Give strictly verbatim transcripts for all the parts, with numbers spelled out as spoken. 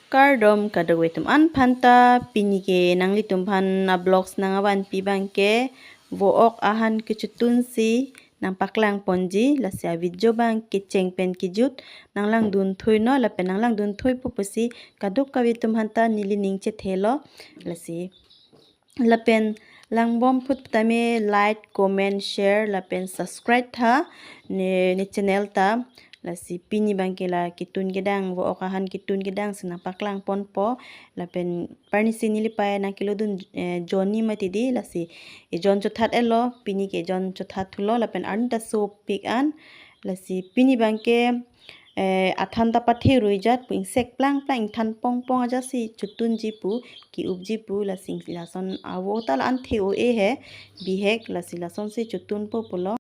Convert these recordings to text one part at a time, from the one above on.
Kardom kadokave atum an phanta, pini ke nanglitum aphan a vlogs nangvanpi abang ke vo-ok ahan kechotun si nangpaklang ponji, lasi a video abang kecheng pen kejut nanglangdun thuinon, lapen nanglangdun thuipo pusi kadokave atum aphanta neli ning chethelo, lasi. Lapen langbom phut tame like, comment, share, lapen subscribe tha ne, ne channel ta. Lasi pini abang ke la ketun kedang, vo-ok ahan ketun kedang si nangpaklang ponpo. Lapen parnisi nelipei nangkelodun, eh, Johnny mati di, lasi ejon chothat etlo, pini ke ejon chothat thulo, lapen arni ta sopik an. Lasi pini abang ke, eh, athan ta pathe ruijat pu, ingsek plang plang, ingthan pong pong ajat si chotunji pu, ki-upji pu, lasi lason avo ta la-an the-o-e he, bihek, lasi lason si chotunpo pulo.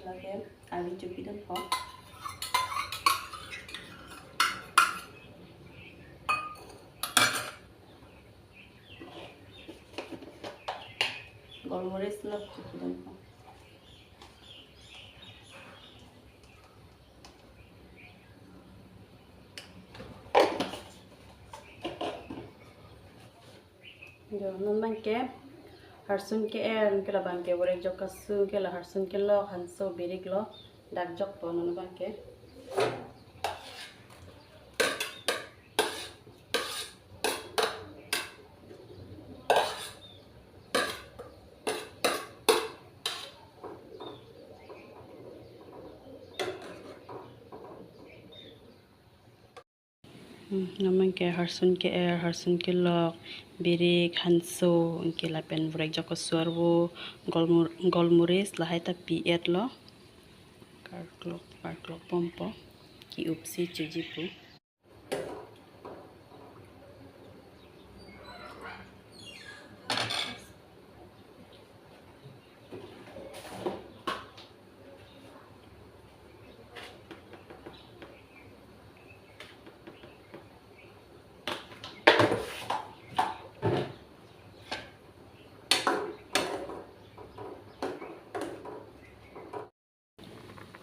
Lake avi chopidunpo. Golmoris lo chopidunpo. Jo, non abang ke harsun ke-er, ke labang ke vorek jok kasu, ke la harsun kelok, hanso, birik lo, dak jokpo non abang ke. Hmm, non abang ke harsun ke-er, harsun kelok, birik, hanso, anke lapen vorek jok kasu arvo, golmur-, golmoris, lahai ta pi-etlo. Karklok, karklok bompo. Ki-up si choji pu.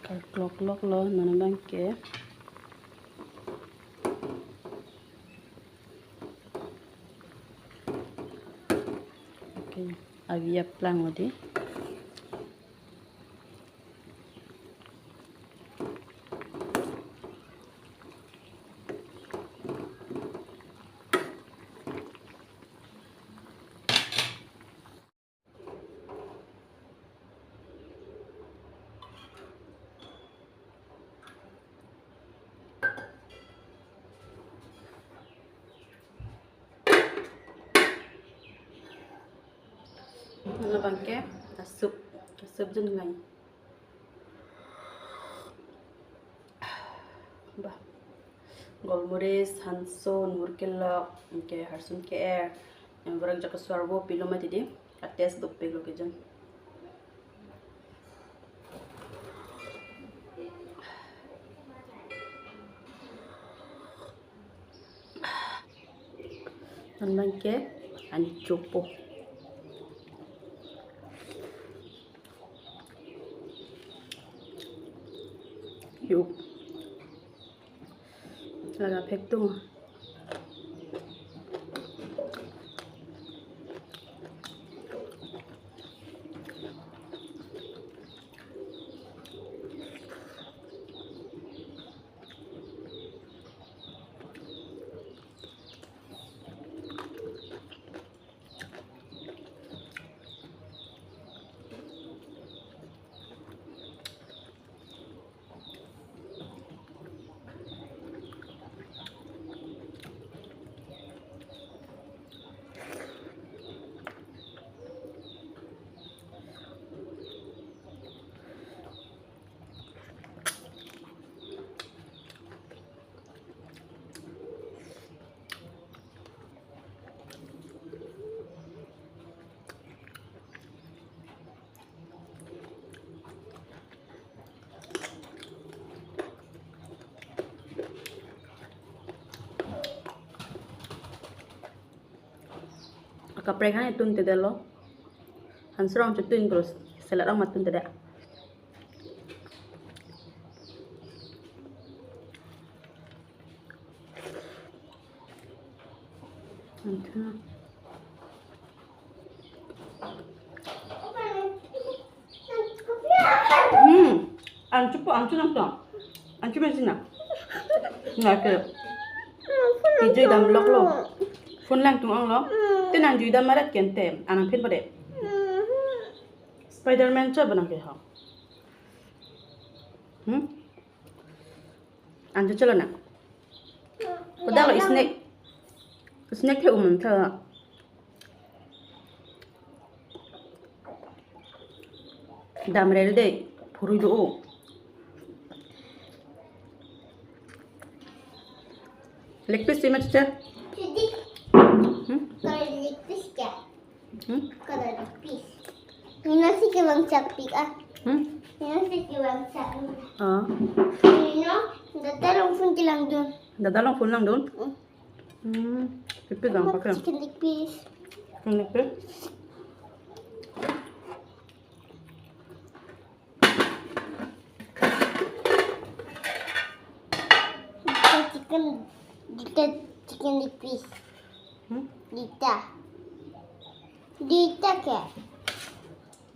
Karklok loklo non abang ke. Oke, avi aplang lo di. Ano abang ke, asup, asup jun ngai. Bah. Golmoris, hanso, nur kelok, anke harsun ke-er, em, vorek jok kasu arvo pilo mati di, a-taste dopik lo ke jun. Non abang ke ani chopo. Yuk. Laga phek tung. Akaprek han tunte detlo. Hanso rong chotun terus, salad rong ma tunte det. Ancho. Hmm. Ancho po, ancho nangtong. Ancho mesi na. Nake. Ijui damloklo. Phone langtung onglo. Te nang jui dam marat kente. Anang phin pade. Spiderman cho ba nangke ho. Hmm? Ancho cholo na. Kodang lo snack. Snack ke uman tha. Damre de phurui do. Leg piece pi ma chiche? Chidi. Hmm? Kalau leg piece kya? Hmm? Kalau leg piece. Ina si kevang chapik ah. Hmm? Ina si kevang chapik. Ah. Ina, dada along phone kelangdun. Dada along phone langdun? Hmm. Hmm. Pipi dang pakai. Chicken leg piece. Chicken leg piece. Dita chicken, dita chicken leg piece. Hmm? Dita. Dita ke?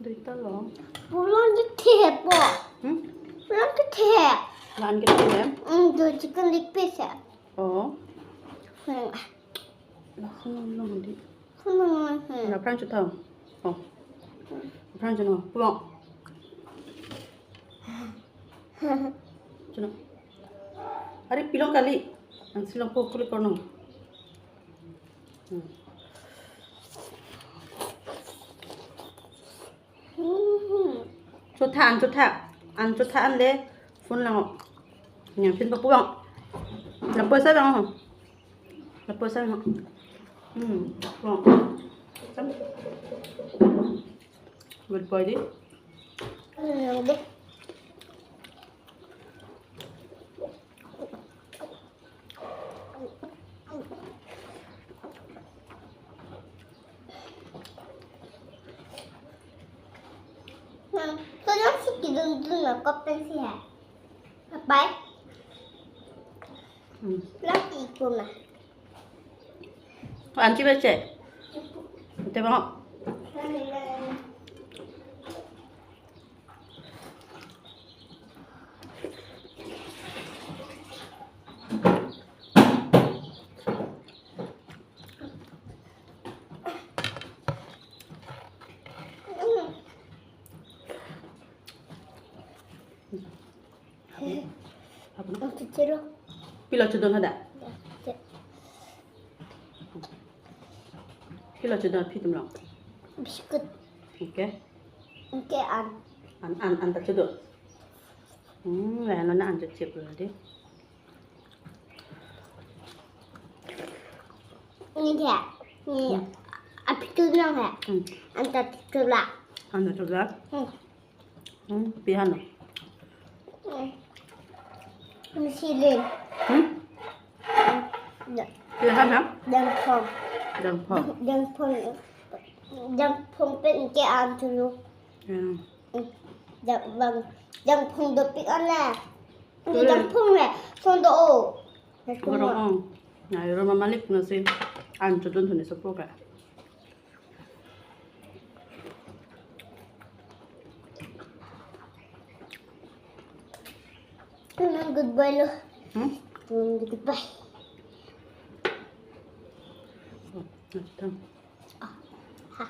Dita lo. Pulang ke the po. Hmm? Pulang ke the. Lan ke the. Hmm, do chicken leg piece ya. Oh. Hmm. Langsung nang di. Langsung nang, hmm. Laprang chutang. Oh. Laprang chuno. Pulang. Chuno. Ari pilong kali. Ang silong po kulit kono. Hmm. Chotha an, chotha an, chotha an le phone lang. Nang phin papu bang. Lapu sa bang. Lapu sa bang. Hmm. Bang. Good boy di. Hmm, deh. Hmm, so yang si kidun dun na kopen si ha. Apai? Hmm. Lagi ikut na. Anchi bache. Te bang. Apa na? Ang chichiro. Pilo chodon hadak? Ya, cek. Pilo chodon phi atum along? Biscuit. Oke. Oke, an. An, an, an ta chodon. Hmm, lahenlo na an chechep lo di. Ini dia. Ini. Hmm. Api tu lang ya. Hmm. An ta tu la. An ta tu la. Hmm. Hmm, pihan lo. Hmm. Ini silin. Hmm? Ya. Pihan ha? Dangphong. Dangphong. Dang-, dangphong. Dangphong pen ke an tulu. Hmm. Hmm. Dang, dang, dangphong dopik an le. Tulu. Dangphong le. Song do o. Gorong ong. Na, iro mamalik na si an chodon thuni sopo ka. Good boy lo. Hmm? Good boy. Oh, nagtang. Ah, ha.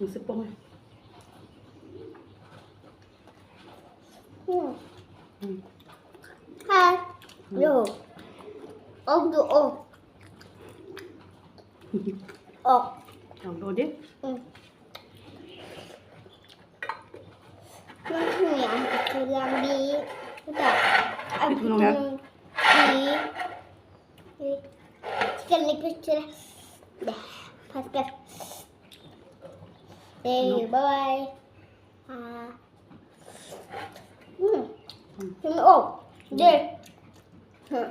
Ang sipong eh. Hmm. Hmm. Ha. Hmm. Lo. Om do o. Ok. Ang do di? Hmm. Nang ni ang kulang di. Udah. Ang kulang ya? Di. Di. Chicken leg piece. Dah. Pas, pas. Hey, no. Bye bye. Ah. Hmm. Hmm. Hmm, oh. Deh. Hmm.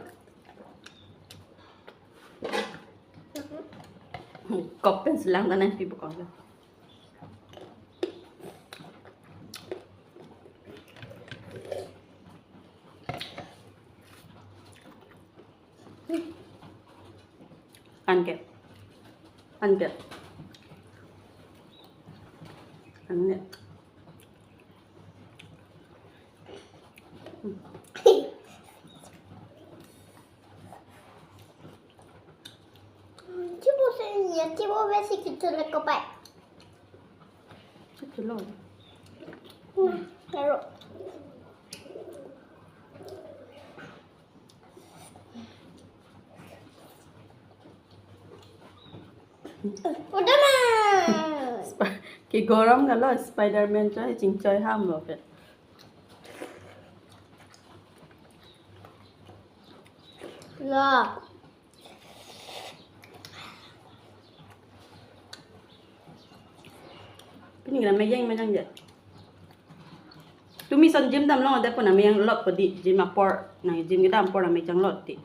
Kopen selang tanah di bukong. Anke. Anke. Anke. Chibo se ya, chibo besi kitu le kopai. Kitu lo. Nah, taruh. Spider-Man. Sp-, ke gorom galo Spider-Man choi chingchoi ham lo ke. Lo. Pini kena mejang mejang je. Tumi son gym damlong ada pun amejang lot pedi gym apor nang gym kedam apor amejang lot ti.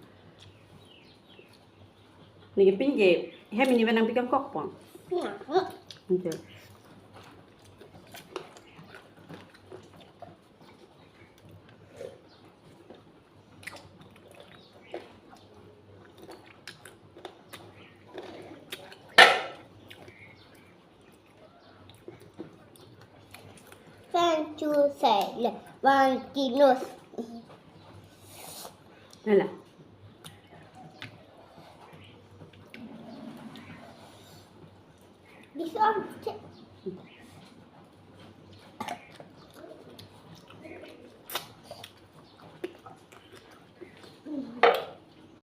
Neke pin ke hem ini venang pikang kok pon. Oke. One, two, three, le, one, two, nose. Nala. This one, check.